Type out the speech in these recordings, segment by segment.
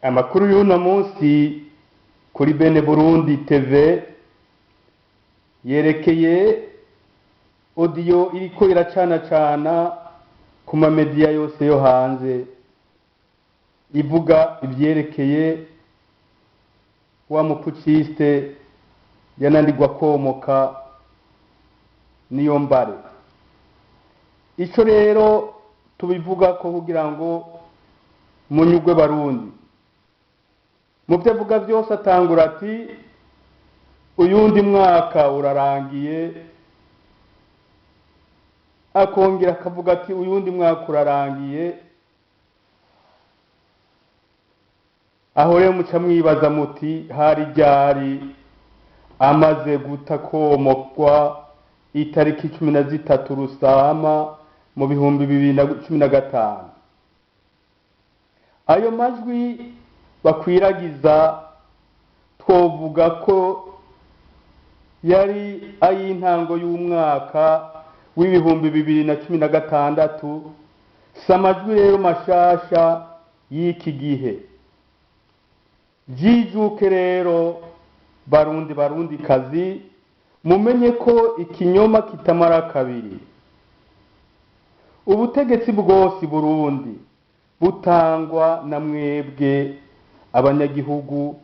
Amakuru y'uno munsi kuri Bene Burundi TV yerekeye audio iriko iracanacana ku mamediya yose yo hanze, ivuga ivyerekeye wa mupuciste yananirwa komoka niyo mbare. Ico rero tubivuga ko kugira ngo munyugwe Barundi. Mu byo avuga byose atangura ati: "Uyundi mwaka urarangiye." Akongera akavuga ati: "Uyundi mwaka urarangiye." Aho rero muca mwibaza muti: "Hari ryari?" Amaze guta komokwa itariki 13 Rusama mu 2015. Ayo majwi bakwiragiza twovuga ko yari ay'intango y'umwaka w'2016. Si amajwi rero mashasha y'iki gihe. Jijuke rero Barundi, Barundi kazi, mumenye ko ikinyoma kitamara kabiri. Ubutegetsi bwose Burundi butangwa na mwebwe abanyagihugu,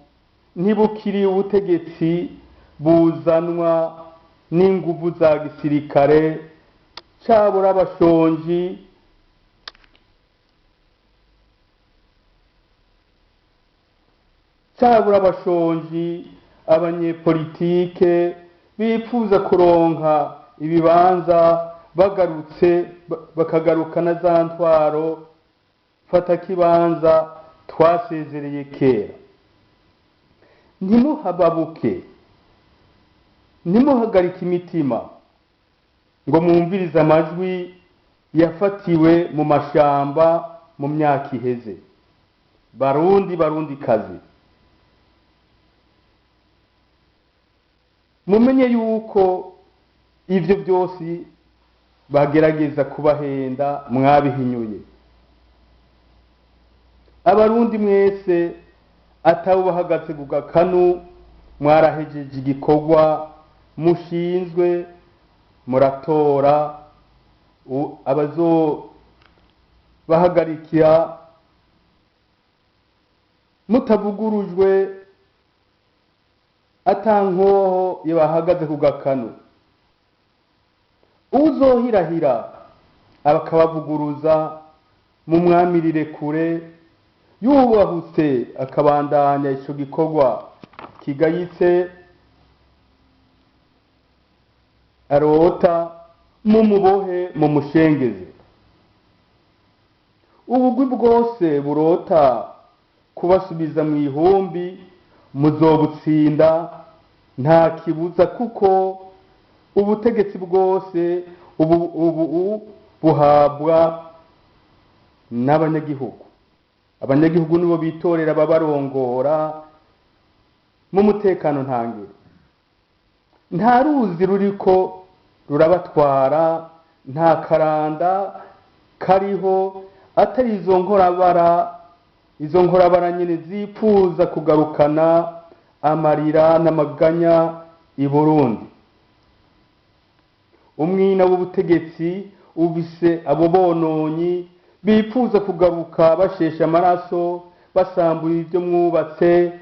ntibukiri ubutegetsi buzanwa n'inguvu za gisirikare cabura abashonji cabura abashonji abanyepolitike bipfuza kuronka ibibanza bagarutse bakagarukana za ntwaro fata kibanza twasezereye kera. Ntimuhababuke, ntimuhagarike imitima ngo mwumvirize amajwi yafatiwe mu mashamba mu myaka iheze. Barundi, Barundi kazi, mumenye yuko ivyo byose bagerageza kubahenda mwabihinyuye. Abarundi mwese atawubahagaze ku gakanu, mwarahejeje igikorwa mushinzwe, muratora abazobahagarikira mutavugurujwe, ata nkoho yabahagaze ku gakanu. Uzohirahira akabavuguruza mumwamirire kure, yubahutse akabandanya ico gikorwa kigayitse arota, mumubohe mumushengeze. Ubugwi bwose burota kubasubiza mu ihumbi muzobutsinda nta kibuza, kuko ubutegetsi bwose ubu buhabwa n'abanyagihugu. Abanyagihugu nibo bitorera ababarongora mu mutekano ntangere. Nta ruzi ruriko rurabatwara, nta karanda kariho atari izo nkorabara, izo nkorabara nyene zipfuza kugarukana amarira n'amaganya i Burundi. Umwina w'ubutegetsi ubise abo bononyi bipfuza kugaruka bashesha amaraso, basambura ibyo mwubatse.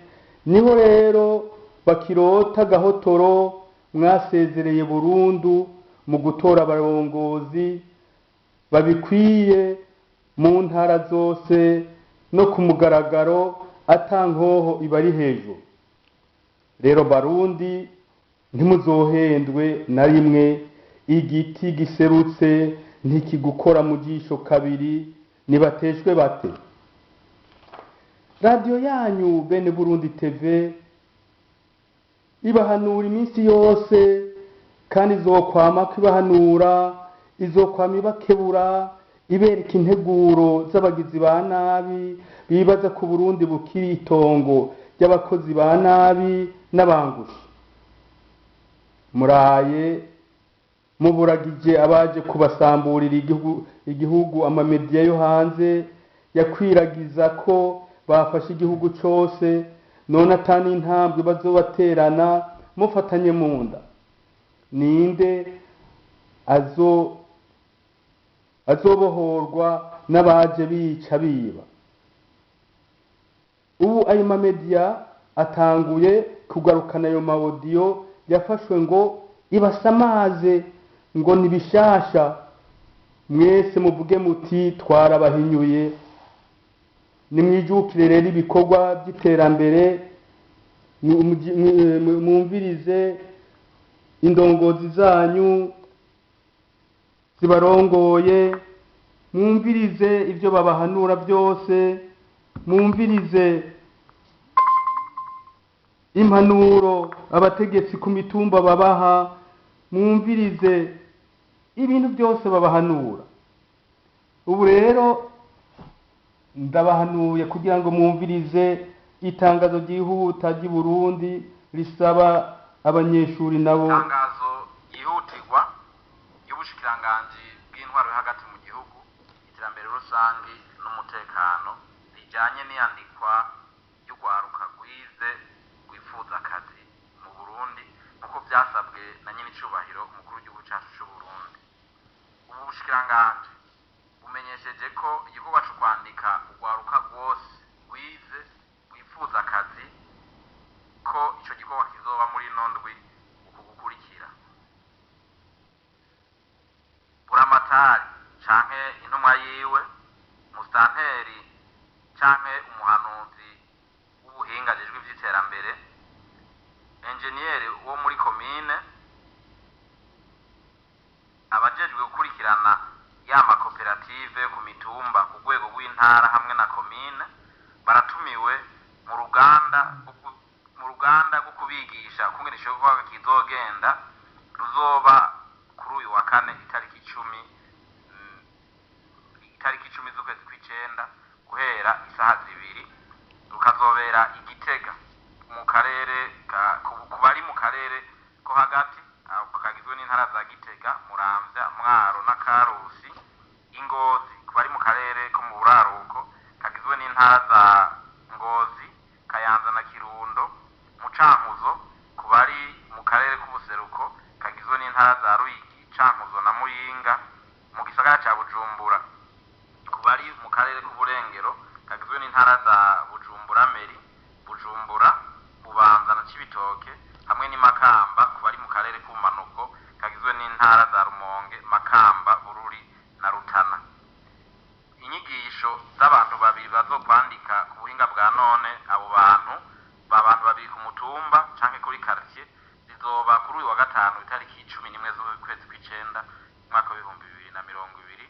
Niho rero bakirota gahotoro mwasezereye burundu mu gutora abarongozi babikwiye mu ntara zose no ku mugaragaro, ata nkoho ibari hejuru. Rero Barundi, ntimuzohendwe na rimwe. Igiti giserutse ntikigukora mu jisho kabiri, nibateshwe bate. Radiyo yanyu Bene Burundi TV ibahanura iminsi yose, kandi izokwama ibahanura, izokwama ibakebura, ibereka integuro z'abagizi ba nabi bibaza ku Burundi bukiri itongo ry'abakozi ba nabi n'abangushi. Muraye muburagije abaje kubasamburira igihugu. Amamediya yo hanze yakwiragiza ko Bafashe igihugu cose, none ata n'intambwe bazobaterana mufatanye mu nda? Ninde azobohorwa n'abaje bica biba? Ubu ayo mamediya atanguye kugarukana ayo ma audio yafashwe ngo ibasamaze, ngo ni bishasha. Mwese muvuge muti: "Twarabahinyuye." Nimwijukire rero ibikorwa by'iterambere, mwumvirize indongozi zanyu zibarongoye, mwumvirize ibyo babahanura byose, mwumvirize impanuro abategetsi ku mitumba babaha, mwumvirize ibintu byose babahanura. Ubu rero ndabahanuye kugira ngo mwumvirize itangazo ryihuta ry'i Burundi risaba abanyeshuri nabo. Itangazo ryihutirwa y'ubushikiranganji bw'intwaro yo hagati mu gihugu, iterambere rusangi n'umutekano, rijanye n'iyandikwa ry'urwaruka rwize rwifuza akazi mu Burundi, nk'uko vyasabwe na nyenicubahiro umukuru w'igihugu cacu c'Uburundi. Ubu bushikiranganji bumenyesheje ko igikorwa co kwandika urwaruka rwose rwize rwifuza akazi, ko ico gikorwa kizoba muri ino ndwi uku gukurikira: buramatari canke intumwa yiwe, musitanteri canke umuhanuzi w'ubuhinga ajejwe ivy'iterambere, enjeniyeri wo muri komine, abajejwe gukurikirana ya makoperative yo ku mitumba ku rwego rw'intara hamwe na komine, baratumiwe mu ruganda rwo kubigisha ukungene ico gikorwa kizogenda, ruzoba kuri uyu wa kane itariki 10 z'ukwezi kw'icenda, guhera isaha 2, rukazobera i Gitega mu karere ku bari mu karere ko hagati, aho kagizwe n'intara za Gitega, Muramvya, Mwaro na Karusi, Ingozi ku bari mu karere ko mu buraruko kagizwe n'intara za Ngozi, Kayanza na Kirundo, mu Cankuzo ku bari mu karere k'ubuseruko kagizwe n'intara za Ruyigi, Cankuzo na Muyinga, mu gisagara ca Bujumbura ku bari mu karere k'uburengero kagizwe n'intara za Bujumbura Mairie, Bujumbura, Bubanza na Cibitoke, hamwe n'i Makamba ku bari mu karere k'ubumanuko kagizwe n'intara za Rumonge, Makamba, Bururi na Rutana. Inyigisho z'abantu babiri bazokwandika ku buhinga bwa none abo bantu, ba bantu babiri ku mutumba canke kuri quartier, zizoba kuri uyu wa gatanu itariki 11 z'ukwezi kw'icenda umwaka w'2020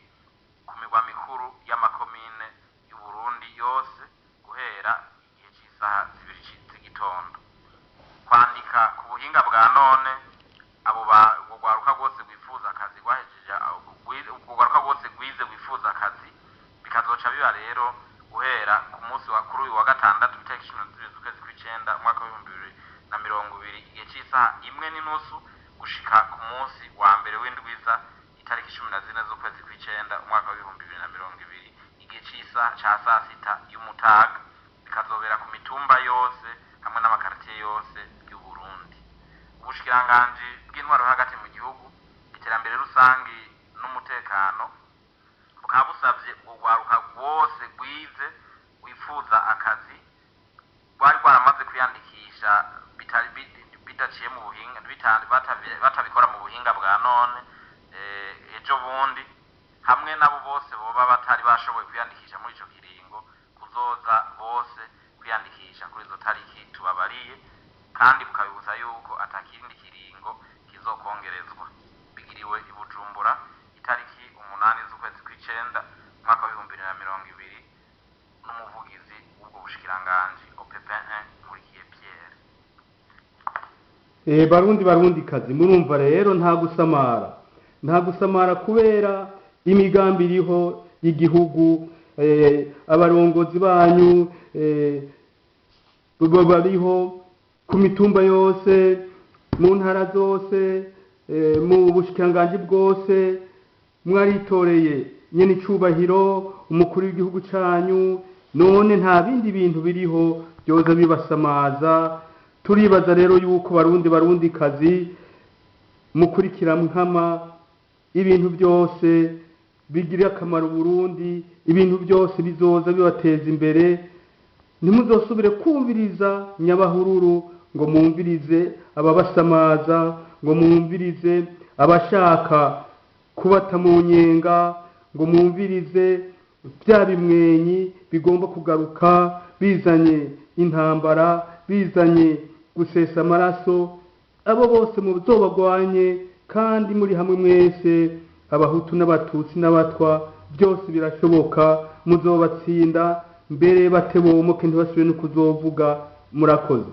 ku migwa mikuru y'amakomine y'Uburundi yose, guhera igihe c'isaha 2 z'igitondo. Kwandika ku buhinga bwa none abo ba urwo rwaruka rwose rwifuza akazi rwahejeje, urwo rwaruka rwose rwize rwifuza akazi, bikazoca biba rero guhera ku munsi wa kuri uyu wa gatandatu itariki 12 z'ukwezi kw'icenda umwaka w'2020 igihe c'isaha 1:30 gushika ku munsi wa mbere w'indwiza itariki 14 z'ukwezi kw'icenda umwaka w'2020 igihe c'isaha ca saa sita y'umutaga, bikazobera ku mitumba yose hamwe n'amakaritiye yose y'Uburundi. Ubushikiranganji bw'intwaro yo hagati mu gihugu, iterambere rusangi n'umutekano bukaba busavye urwo rwaruka rwose rwize rwifuza akazi rwari rwaramaze kwiyandikisha bitari bidaciye mu buhinga, batabikora mu buhinga bwa none ejo bundi, hamwe nabo bose boba batari bashoboye kwiyandikisha muri ico kiringo, kuzoza bose kwiyandikisha kuri izo tariki tubabariye, kandi bukabibutsa yuko atakindi kiringo kizokongerezwa. Bigiriwe i Bujumbura itariki 8 z'ukwezi kw'icenda umwaka w'2020 n'umuvugizi w'ubwo bushikiranganji, OPP1 Nkurikiye Pierre. Barundi, Barundi kazi, murumva rero nta gusamara, nta gusamara, kubera imigambi iriho y'igihugu, abarongozi banyu bariho ku mitumba yose, mu ntara zose, mu bushikiranganji bwose. Mwaritoreye nyene icubahiro umukuru w'igihugu canyu. None nta bindi bintu biriho byoza bibasamaza. Turibaza rero yuko Barundi, Barundi kazi, mukurikira nkama ibintu byose bigirira akamaro Burundi, ibintu byose bizoza bibateza imbere. Ntimuzosubire kumviriza nyabahururu, ngo mwumvirize ababasamaza, ngo mwumvirize abashaka kubata mu nyenga, ngo mwumvirize bya bimwenyi bigomba kugaruka bizanye intambara, bizanye gusesa amaraso. Abo bose muzobagwanye, kandi muri hamwe mwese, Abahutu n'Abatutsi n'Abatwa, byose birashoboka, muzobatsinda mbere bate bomoke, ntibasubire no kuzovuga. Murakoze.